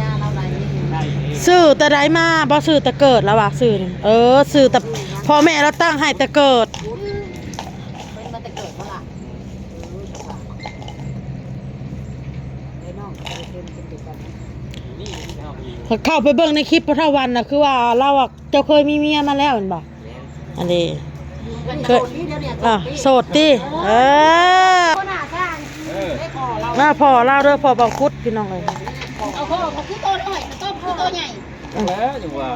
ຍາລາວໄດ້ນີ້ ຊື້ແຕ່ໃດມາ? ບໍ່ ຊື້ແຕ່ເກີດລະວ່າ ຊື້ນີ້ ເອີ ຊື້ແຕ່ພໍ່ແມ່ລາວຕັ້ງໃຫ້ແຕ່ເກີດ ເປັນມາແຕ່ເກີດບໍ່ລະ? ເອີ ເຂົ້າໄປເບິ່ງໃນຄລິບພໍ່ເຖົ້າວັນນະ ຄືວ່າລາວວ່າ ເຈົ້າເຄີຍມີເມຍມາແລ້ວແມ່ນບໍ່? ອັນນີ້ ເຄີຍ ໂສດຕິ ດຽວນີ້ ອ່າ ໂສດຕິ ເອີ ໂສດຕິ ເອີ ເອີ ພໍ່ລາວເດີ ພໍ່ບ່າວກຸດ ພີ່ນ້ອງເອີຍ ເອົາພໍ່ ບໍ່ຄືໂຕນ້ອຍ ໂຕຄືໂຕໃຫຍ່ ເອີ ຈັ່ງວ່າ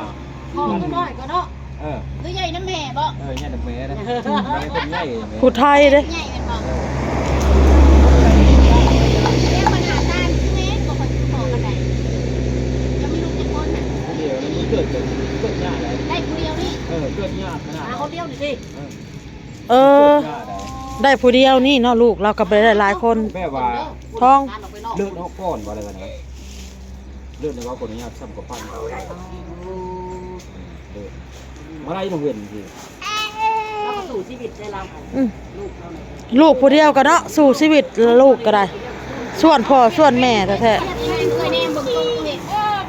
ພໍ່ໂຕນ້ອຍກໍເນາະ ເອີ ຫຼືໃຫຍ່ນຳແມ່ບໍ່? ເອີ ໃຫຍ່ນຳແມ່ນະ ແມ່ເພິ່ນໃຫຍ່ ຜູ້ໄທເດ້ ໃຫຍ່ແມ່ນບໍ່? ເອີ ແຕ່ວ່າໜ້າຕາຄືແມ່ນບໍ່ຄ່ອຍຄືພໍ່ປານໃດ ເຈົ້າມີລູກຈັກຄົນນະ? ຜູ້ດຽວນີ້ ເກີດ ເກີດຍາກໄດ໋ ໄດ້ຜູ້ດຽວນີ້ ເອີ ເກີດຍາກຂະໜາດ ຫາຄົນດຽວນີ້ຕິ ເອີ ເອີ ໄດ້ຜູ້ດຽວນີ້ເນາະ ລູກລາວກໍບໍ່ໄດ້ຫຼາຍຄົນ ແບບວ່າ ທ້ອງ ເລືອດອອກກ່ອນວ່າໄດ້ນະ ເລືອດໃນວ່າຄົນນີ້ຊ້ຳກວ່າພັນ ເລືອດ ບໍ່ໄດ້ ບໍ່ເຫັນຕິ ລາວກໍສູ້ຊີວິດໄດ້ລາວ ອືມ ລູກລາວນີ້ ລູກຜູ້ດຽວກໍເນາະ ສູ້ຊີວິດ ລູກກໍໄດ້ ສ່ວນພໍ່ສ່ວນແມ່ແທ້ໆ ເອີ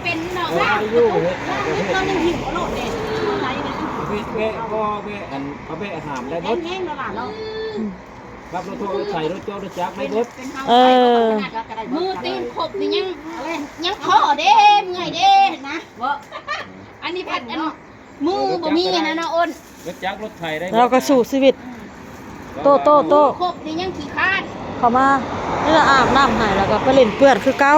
ເປັນເນາະ ວ່າຢູ່ ເຮັດ ເຮັດ ເຮັດ ເຮັດ ເວະ ເວະ ບໍ່ ເວະ ອັນ ເອົາແບະຫາມໄດ້ເບິດ ແຮງໆ ເນາະຫຼານເນາະ ອືມ ຂັບລົດໂທ ລົດໄຖ ລົດຈົກ ລົດຈັກໄດ້ເບິດ ເອີ ມືຕີນຄົບນີ້ຍັງ ຍັງທໍ້ເດ້ ເມື່ອຍເດ້ນະ ບໍ່ ອັນນີ້ພັດ ອັນ ມືບໍ່ມີນະເນາະ ໂອນ ລົດຈັກ ລົດໄຖໄດ້ເບິດ ລາວກໍສູ້ຊີວິດ ໂຕ ໂຕ ໂຕ ຄົບນີ້ຍັງຂີ້ຄ້ານ ເຂົ້າມາ ນີ້ລະອາບນ້ຳໃຫ້ ແລ້ວກໍໄປຫຼິ້ນເປື້ອນຄືເກົ່າ.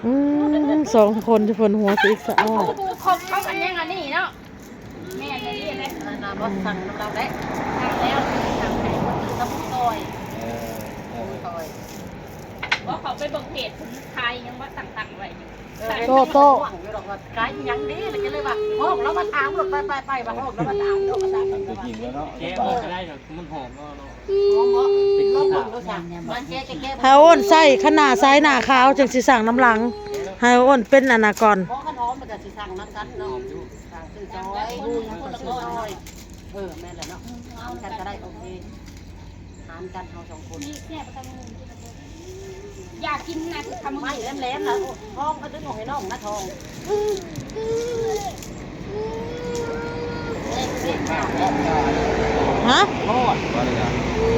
ອືມ ສອງຄົນທີ່ເພິ່ນຫົວຊິອິກສະອ້ອຍ ຄົບເຂົາກັນຍັງອັນນີ້ເນາະ ແມ່ນແຫຼະ ອັນນັ້ນບໍ່ສັ່ງນຳລາວແຫຼະ ສັ່ງແລ້ວ ສັ່ງໃຫ້ຄົນອື່ນນຳຊ່ອຍ ເອີ ເອີ ຊ່ອຍ ບໍ່ ເຂົາໄປເບິ່ງເພຈເພິ່ນຂາຍຫຍັງວ່າຕັ້ງໆໄວ້ ໂຕ ໂຕ ຫວັງຢູ່ດອກວ່າຂາຍອີ່ຫຍັງເດ້ ແລ້ວກໍເລີຍວ່າ ຫ້ອງລາວມາຖາມໂລດ ໄປໆໆ ວ່າຫ້ອງລາວມາຖາມໂລດ ວ່າຊັ້ນ ແກະບໍ່ກໍໄດ້ດອກ ມັນຫອມເນາະ ຫອມບໍ່ ລອງເບິ່ງດູຊະ ມັນແກະ ແກະ ໃຫ້ອ້ນໃສ່ ຄັນໜ້າໃສໜ້າຂາວ ຈັ່ງຊິສັ່ງນຳຫຼັງ ໃຫ້ອ້ນເປັນອັນນັ້ນກ່ອນ ບໍ່ ຄັນຫອມມັນກໍຊິສັ່ງນຳກັນເນາະ ຫອມຢູ່ ສັ່ງຊື້ຊອຍ ຫູຍັງກໍຊື້ຊອຍ ເອີ ແມ່ນແຫຼະເນາະ ນຳກັນກໍໄດ້ ໂອເຄ ຫາ ນກັນເຮົາສອງຄົນ ນີ້ແຊບປານຕຳບັກຫຸ່ງ ຢາກກິນນະ ຄືຄຳ ໄມ້ແຫຼມໆນະ ທອງກໍດຶງອອກໃຫ້ນ້ອງນະ ທອງ. ຮະ? ຮອດ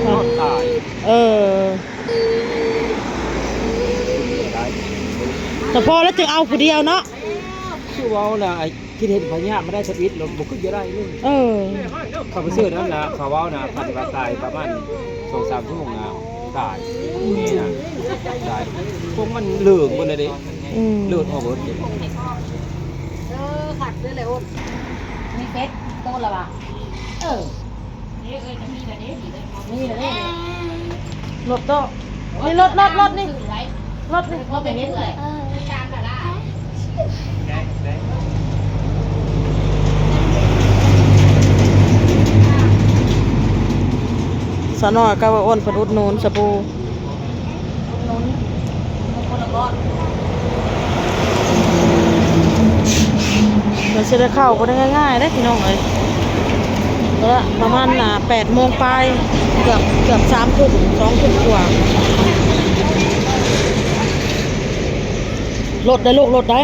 ຮອດຕາຍ. ເອີ ສະພໍແລ້ວຈຶ່ງເອົາຜູ້ດຽວເນາະ. ຄືເວົ້ານະ ຄິດເຫັນພະຍາດມາໄດ້ທຳອິດ ແລ້ວບໍ່ຄິດຈະໄດ້ເລີຍ. ເອີ ເຂົາໄປຊື້ນັ້ນນະ ເຂົາເວົ້ານະ ຄັນວ່າຕາຍປະມານສອງສາມຊົ່ວໂມງນະ ຕາຍ. ນີ້ນະ ຕາຍ ພວກມັນເລີງເບິດແລ້ວເດ້. ອືມ ເລືອດອອກເບິດເດ້. ເອີ ຄັກເລີຍແຫຼະ ໂອດ ມີເຟສໂຕລະວະ. ເອີ ນີ້ລະເດ້ ລົດໂຕ ນີ້ລົດ ລົດ ລົດນີ້ ລົດນີ້ ລົດນີ້ເຫັນແຫຼະ. ສາວນ້ອຍກັບອ້າອ້ນເພິ່ນອຸດໜູນສະບູ. ມັນຊິໄດ້ເຂົ້າບໍ່ໄດ້ງ່າຍໆເດ້ພີ່ນ້ອງເອີຍ. ກໍປະມານ ອ່າ ແປດໂມງປາຍ ເກືອບ ເກືອບສາມທຸ່ມ ສອງທຸ່ມກວ່າ. ລົດໄດ້ລູກ ລົດໄດ້.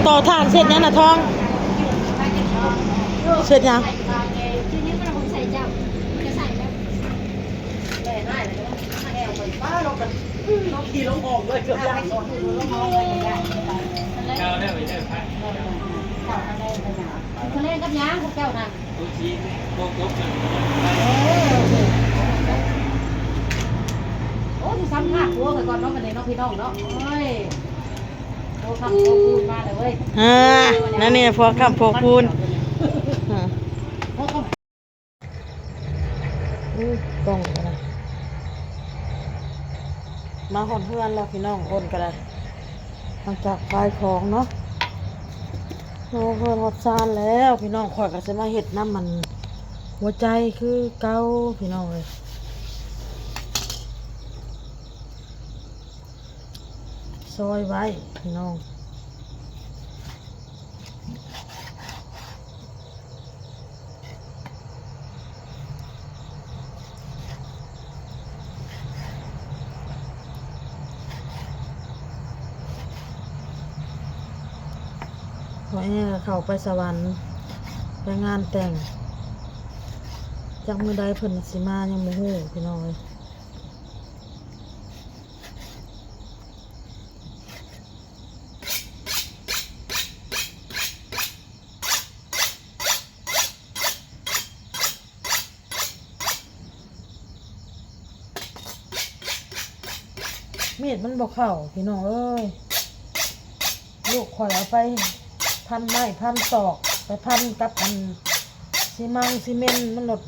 ຕໍ່ຖ່ານເສັດຫຍັງນະທອງ? ເສັດຫຍັງ? ໂອ້ ຊິສຳພາດຜົວຂ້ອຍກ່ອນເນາະ ບັດນີ້ເນາະ ພີ່ນ້ອງເນາະ. ໂອ້ຍ ໂອ້ ຄຳໂອ້ ຄູນມາແລ້ວເວີຍ. ອ່າ ນັ້ນນີ້ ພວກຄຳພວກຄູນ. ອື້ ກ້ອງກໍໄດ້. ມາຮອດເຮືອນແລ້ວພີ່ນ້ອງ ໂອນກໍໄດ້ ຫຼັງຈາກຂາຍຂອງເນາະ. ມາເຮືອນຮອດຊານແລ້ວພີ່ນ້ອງ ຂ້ອຍກໍຊິມາເຮັດນ້ຳມັນຫົວໃຈຄືເກົ່າພີ່ນ້ອງເອີຍ. ຊອຍໄວ້ພີ່ນ້ອງ. ພໍ່ແອກໍເຂົ້າໄປສະຫວັນ ໄປງານແຕ່ງ ຈັກມື້ໃດເພິ່ນຊິມາຍັງບໍ່ຮູ້ພີ່ນ້ອງເອີຍ. ມີດມັນບໍ່ເຂົ້າພີ່ນ້ອງເອີຍ. ລູກຂ້ອຍເອົາໄປພັນໄມ້ພັນຕອກ ໄປພັນກັບອັນຊີມັງຊີເມັນ ມັນໂລດ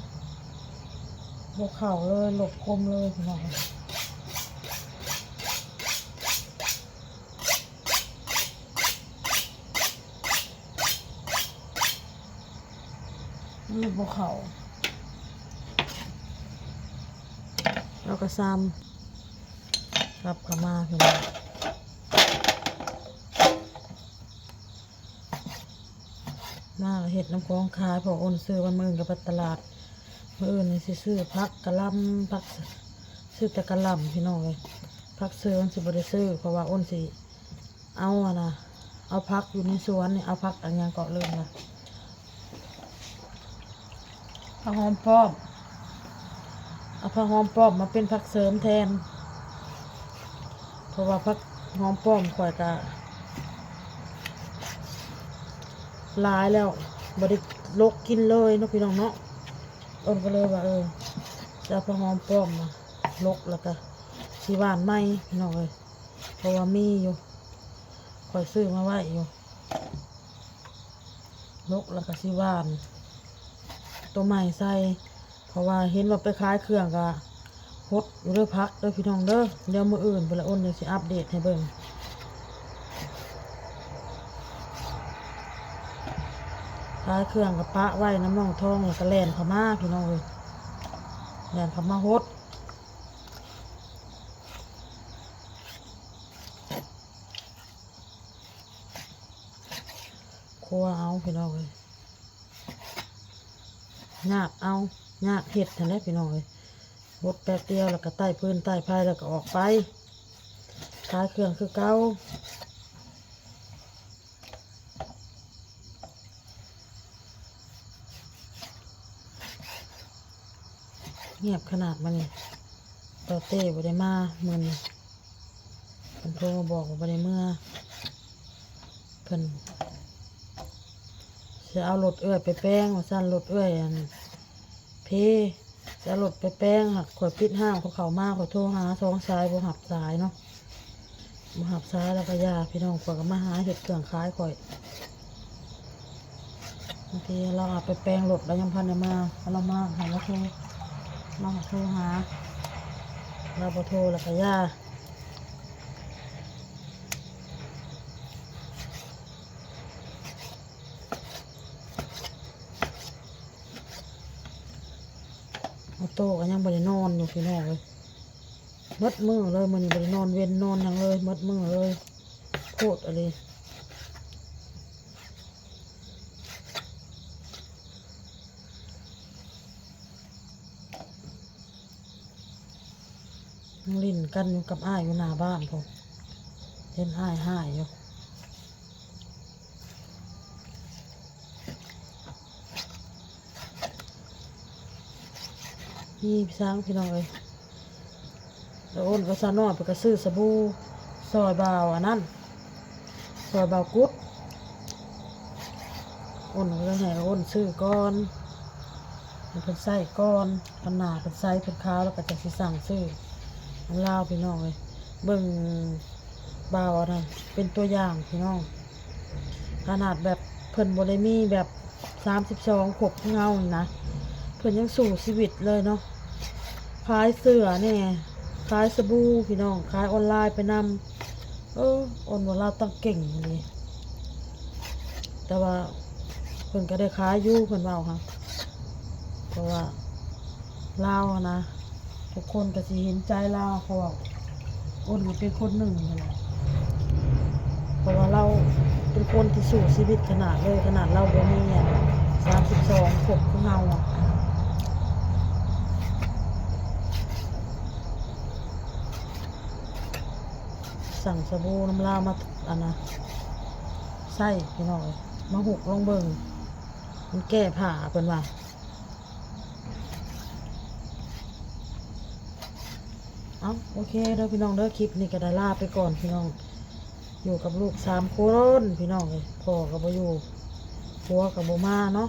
ບໍ່ເຂົ້າເລີຍ ໂລດຄົມເລີຍພີ່ນ້ອງ. ມັນບໍ່ເຂົ້າ ເຮົາກໍຊ້ຳກັບເຂົ້າມາພີ່ນ້ອງ. ມາເຮັດນ້ຳຂອງຂາຍ ເພາະໂອນຊື້ ວັນມື້ອື່ນກໍໄປຕະຫຼາດ. ມື້ອື່ນນີ້ຊິຊື້ຜັກກະຫຼ່ຳ ຜັກ ຊື້ແຕ່ກະຫຼ່ຳພີ່ນ້ອງເອີຍ. ຜັກເສີມຊິບໍ່ໄດ້ຊື້ ເພາະວ່າໂອນຊິ ເອົາອັນນະ ເອົາຜັກຢູ່ໃນສວນນີ້ ເອົາຜັກອັນຫຍັງເກາະ ລືມລະ ຜັກຫອມປ້ອມ ເອົາຜັກຫອມປ້ອມມາເປັນຜັກເສີມແທນ ເພາະວ່າຜັກຫອມປ້ອມຂ້ອຍກະຫຼາຍແລ້ວ ບໍ່ໄດ້ຫຼົກກິນເລີຍເນາະ ພີ່ນ້ອງເນາະ. ໂອນກໍເລີຍວ່າ ເອີ ຊິເອົາຜັກຫອມປ້ອມມາຫຼົກ ແລ້ວກະຊິຫວ່ານໃໝ່ ພີ່ນ້ອງເອີຍ. ເພາະວ່າມີຢູ່ ຂ້ອຍຊື້ມາໄວ້ຢູ່ ຫຼົກແລ້ວກໍຊິຫວ່ານໂຕໃໝ່ໃສ່ ເພາະວ່າເຫັນວ່າໄປຂາຍເຄື່ອງກໍຫົດຢູ່ເດີ ຜັກເດີພີ່ນ້ອງເດີ. ດຽວມື້ອື່ນພຸ້ນລະ ໂອນຈັ່ງຊິອັບເດດໃຫ້ເບິ່ງ. ຂາຍເຄື່ອງກໍປະໄວ້ນຳນ້ອງທອງ ແລ້ວກໍແລ່ນເຂົ້າມາ ພີ່ນ້ອງເອີຍ ແລ່ນເຂົ້າມາຫົດ. ຄົວເອົາພີ່ນ້ອງເອີຍ ຫຍາບເອົາ ຍາກເຮັດຫັ້ນແຫຼະພີ່ນ້ອງເອີຍ. ບົດແປັບດຽວແລ້ວກໍໄຕ້ຟືນໄຕ້ໄຟແລ້ວກໍອອກໄປຂາຍເຄື່ອງຄືເກົ່າ. ງຽບຂະໜາດມື້ນີ້ ຕໍ່ເຕ້ບໍ່ໄດ້ມາມື້ນີ້. ເພິ່ນໂທມາບອກວ່າບໍ່ໄດ້ເມືອ ເພິ່ນຊິເອົາລົດເອື້ອຍໄປແປງວ່າຊັ້ນ, ລົດເອື້ອຍອັນເພ ຊິເອົາລົດໄປແປງ. ຫາກຂ້ອຍປິດຮ້ານ ເຂົາເຂົ້າມາ ຂ້ອຍໂທຫາສອງສາຍ ບໍ່ຮັບສາຍເນາະ, ບໍ່ຮັບສາຍແລ້ວກໍຢ່າ ພີ່ນ້ອງ. ຂ້ອຍກໍມາຫາເຮັດເຄື່ອງຂາຍຂ້ອຍ. ບາງທີລາວເອົາໄປແປງລົດ ລາວຍັງບໍ່ທັນໄດ້ມາ, ລາວມາໃຫ້ລາວໂທ, ລາວໃຫ້ໂທຫາ, ລາວບໍ່ໂທແລ້ວກໍຢ່າ. ອອໂຕ້ກໍຍັງບໍ່ໄດ້ນອນຢູ່ ພີ່ນ້ອງເອີຍ. ໝົດມື້ເລີຍ ມື້ນີ້ບໍ່ໄດ້ນອນເວັນນອນຫຍັງເລີຍ ໝົດມື້ເລີຍ ໂພດອີ່ຫຼີ. ຍັງຫຼິ້ນກັນຢູ່ກັບອ້າຍຢູ່ໜ້າບ້ານພຸ້ນ, ເຫັນອ້າຍຮ້າຍຢູ່. ມີຊ່າງ ພີ່ນ້ອງເອີຍ. ແລ້ວອ້ນກັບສາວນ້ອຍເພິ່ນກໍຊື້ສະບູຊ່ອຍບ່າວອັນນັ້ນ ຊ່ອຍບ່າວກຸດ. ອ້ນກໍເລີຍໃຫ້ອ້ນຊື້ກ່ອນ ໃຫ້ເພິ່ນໃຊ້ກ່ອນ, ຄັນໜ້າເພິ່ນໃສເພິ່ນຂາວ ແລ້ວກໍຈັ່ງຊິສັ່ງຊື້ນຳລາວ ພີ່ນ້ອງເອີຍ. ເບິ່ງບ່າວອັນນັ້ນເປັນຕົວຢ່າງ ພີ່ນ້ອງ. ຂະໜາດແບບເພິ່ນບໍ່ໄດ້ມີແບບສາມສິບສອງຄົບຄືເຮົານີ້ນະ ເພິ່ນຍັງສູ້ຊີວິດເລີຍເນາະ. ຂາຍເສື້ອແດ່ ຂາຍສະບູ ພີ່ນ້ອງ, ຂາຍອອນລາຍໄປນຳ. ເອີ ອ້ນວ່າລາວຕັ້ງເກັ່ງອີ່ຫຼີ, ແຕ່ວ່າເພິ່ນກໍໄດ້ຂາຍຢູ່ ເພິ່ນເວົ້າຫັ້ນ. ເພາະວ່າລາວຫັ້ນນະ ທຸກຄົນກໍຊິເຫັນໃຈລາວ ເພາະວ່າອ້ນກໍເປັນຄົນໜຶ່ງຫັ້ນແຫຼະ, ເພາະວ່າລາວເປັນຄົນທີ່ສູ້ຊີວິດຂະໜາດເລີຍ, ຂະໜາດລາວບໍ່ມີອັນສາມສິບສອງຄົບຄືເຮົາອະ. ສັ່ງສະບູນຳລາວມາ ອັນນະ ໃຊ້ ພີ່ນ້ອງເອີຍ, ມາຫຸກລອງເບິ່ງ ມັນແກ້ຜ້າເພິ່ນວ່າ. ເອົ້າ ໂອເຄເດີພີ່ນ້ອງເດີ, ຄລິບນີ້ກໍໄດ້ລາໄປກ່ອນພີ່ນ້ອງ. ຢູ່ກັບລູກສາມຄົນພີ່ນ້ອງເອີຍ, ພໍ່ກໍບໍ່ຢູ່ ຜົວກໍບໍ່ມາເນາະ.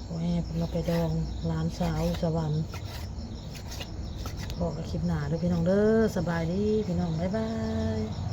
ໂອ້ຍ ເພິ່ນລະໄປດອງຫຼານສາວຢູ່ສະຫວັນ. ພໍ້ກັນຄລິບໜ້າເດີພີ່ນ້ອງເດີ. ສະບາຍດີພີ່ນ້ອງ, ບາຍບາຍ.